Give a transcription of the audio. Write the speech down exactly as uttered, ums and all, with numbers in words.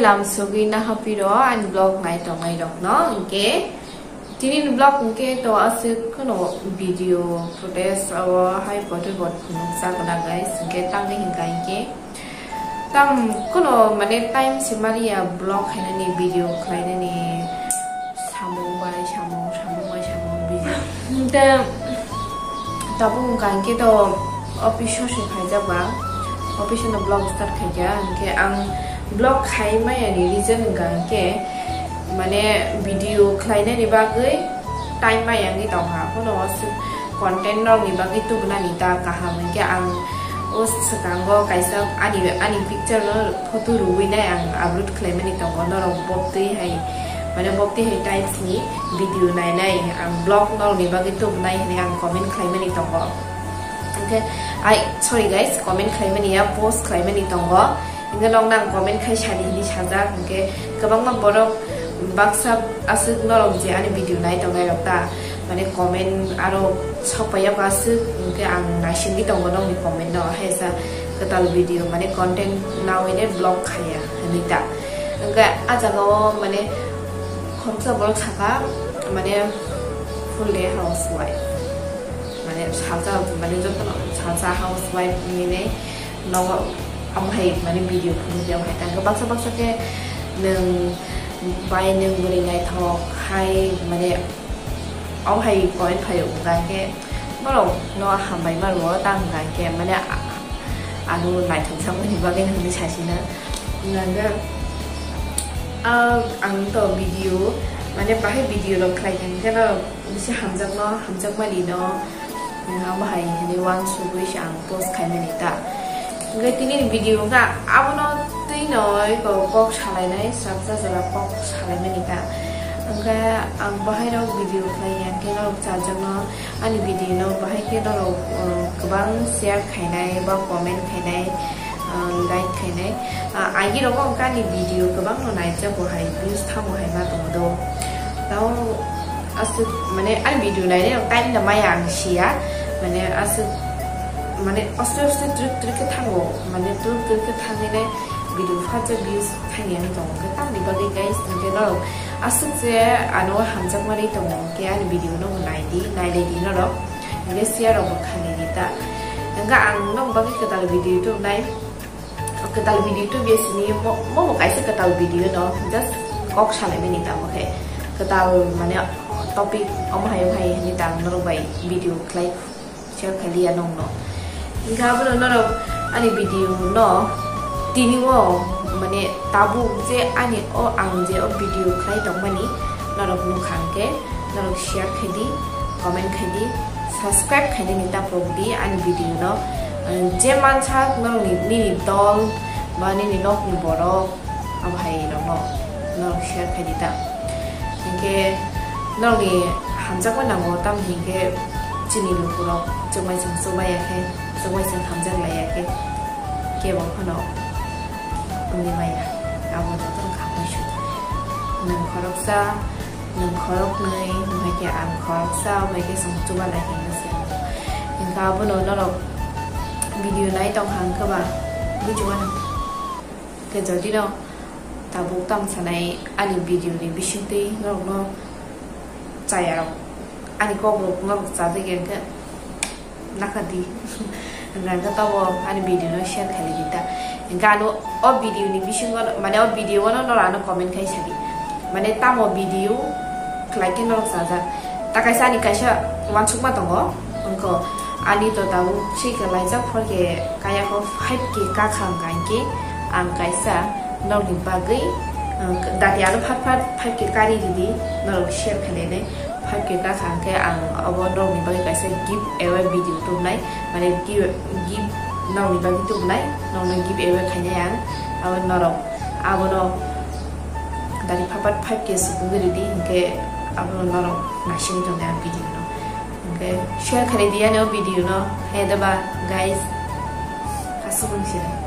Lamsogwi nahapiro ani vlog nai tongnai rokno, hwnkhe tini ni vlog hwnkhe to aswk kheno video footage abo hai botwi bot phunuk chakna guys, hwnkhe tamni hwnkha hwnkhe tam kheno mane time se maliya vlog khainani, video khlainani, samung bai samung, samung bai samung busy. Hwnkhe tabuk hwnkha hwnkhe to office o se phaijak ba, office no vlog start khaikha, hwnkhe ang vlog khai maya ni reason hwnkha hwnkhe mane video khlainani bagwi time maya wngwi tongkha, phano content rok ni bagwi tubunani ta kaham, hwnkhe ang o swkango kaisa ani, ani picture no photo rwui nai ang upload khlaimani tongo, norok bobtwi hai, mane bobtwi hai types ni video nainai ang vlog norok ni bagwi tubunai hinwi ang comment khlaimani tongo. Hwnkhe ai, sorry guys, comment khlaimani ya, post khlaimani tongo. Hwnkhe nokno ang comment khai sadi hinwi sajak, hwnkhe kwbangma borok baksa aswk norok je ani video nai tongnai rok ta, mane comment aro sokpaiya aswk, hwnkhe ang naisingwi tongo nokni comment no, haisa kwtal video mane content nawi ne vlog khaiya hinwi ta. Hwnkhe a jaga o mane khoroksa borok saka mane full day housewife, mane salsa, mane jotono salsa housewife hinwi ne nogo amo hai mane video phunukya hai ta. Baksa baksa khe nwng bai nwng bwrwi naithok hai mane amo hai point phaio hwnkha khe borok no hambai ma rwo ta hwnkha khe mane a-, ano naithok sakmani bagwi hinwi sasina hwnkha khe, ah, ang to video mane bahai video rok khlai kha hwnkhe no bisi hamjakno, hamjakmani no, amo hai hinwi uansugwi se ang post khaimani ta. Hwnkhe tini ni video wngkha abono twi no eko kok salainai, saksa jora kok salaimani ta. Hwnkhe ang bahai rok video khlai ya khe norok charjakno ani video no bahai khe norok, um, kwbang share khainai ba comment khainai, um, like khainai. Ah, agi rok wngkha ani video kwbang no naijak bo hai, views thango hai ma tongo do. Tamo aswk mane ani video nainai rok time da maya ang siya, mane aswk mane aswk aswk trik trik khe thango, mane trik trik khe thangwi nai video phatsa views thangya wng tongo. Hwnkhe tamni bagwi guys, hwnkhe norok aswk je ano hamjakmani tongo, hwnkhe ani video no nai di, nai lai di norok, hwnkhe share rok bo khainai di ta. Hwnkhe ang nok bagwi kwtal video tubunai. Kwtal video tubya sini mo, mo bo kaisa kwtal video no just kok salaimani tamo khe kwtal mane topic omo hai omo hai hinwi ta ang norok bai video khlai share khailiya nokno. Hwnkhe abono norok ani video no tini o mane tabuk je ani o ang je o video khlai tongmani norok nukha hwnkhe norok share khai di, comment khai di, subscribe khainani ta pok di ani video no. Eh, je mansa norokni, nini dol ba nini nokni borok abo hai rokno norok share khai di ta. Hinkhe norokni hamjakma nango, tamni hinkhe chini lukurok chukmai chwng chubaiya khe, chukmai chwng hamjak laiya khe kebo phano wngwi maya. Abo jotono kha muisu. Nwng khoroksa, nwng khoroknwi, wngkha khe ang khoroksa, wngkha khe chwng chuba lai hinwi se. Hinkhe abono norok video nai tong kha hwnkhe ba buji mano. Khe jodi no tabuk tamo sanai ani video ni bisingtwi norokno chayarok, ani kokrok norok chajak ya hwnkhe nakha di. Hwnkha hwnkhe tobo ani video no share khailai di ta. Hwnkhe ano o video ni bisingo, mane o video o no norok ano comment khai sadi. Mane tamo video khlai khe norok chajak. Ta kaisa ani kaisa uansukma tongo. Wngkha ani to tabuk sikhe laijak phor khe kaya kho five K kakha hwnkha hwnkhe ang kaisa norokni bagwi, ang dati ano phat phat five K kari ridi norok share khainai. Five K kakha hwnkhe ang abo norokni bagwi kaisa give away video tubunai, mane give, give norokni bagwi tubunai, norokno give away khainai ang. Abo norok abono dati phat phat five K supungwi ridi, hinkhe abono norok naisingwi tongnai ang video no. Hinkhe share khailai di ani o video no, hai da ba guys, aswk wngse.